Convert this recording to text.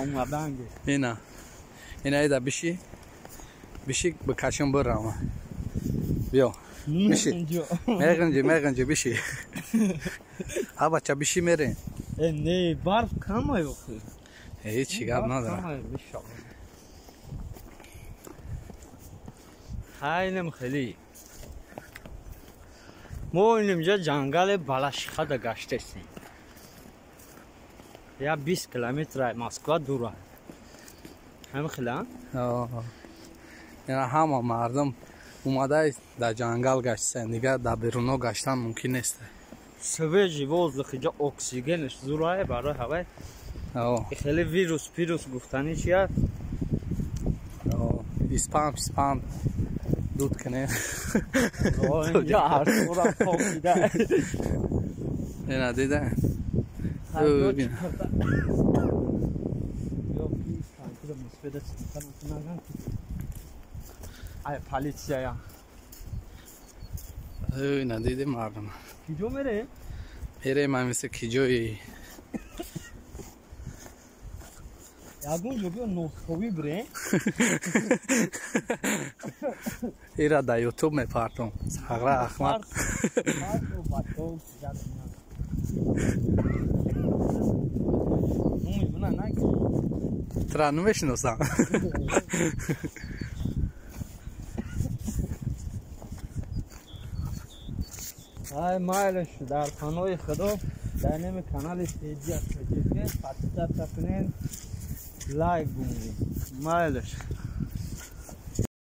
омаданги. Ина. Ина ида биши. Биши бикашам бирама. Биё. Биши. Меғинҷи, меғинҷи биши. А бача биши мерем. Э не, барф камай охи. Ҳеҷ гап надорад. Хайнем хеле. Мо инҷа ҷангали Балашихада гаштесем. Я 20 километр Москва дура. Ҳам хела? Ина ҳама мардум омада дар ҷангал гаштсен, дигар дар беруно гаштан мумкин нест. Свежий воздух, иҷа оксигенш зурае барои ҳавай. Хеле вирус пирус гуфтани чи аст? Испан писпан дуд кунем. Инҷа ҳарсура хобида. Ина дида. Ай полисия. Ина диди мардум. Киҷо мерем? Мерем ҳамиса киҷои. Ягон ҷо биё носхобӣ бирем. Ира дар ютуб мепартом. Сағра Ахмад. Тура намешиносам. Ай майлаш дар паноҳи Худо дар ними канали Седия ТЖК подписаться кунед, лайк бумонед. Майлаш.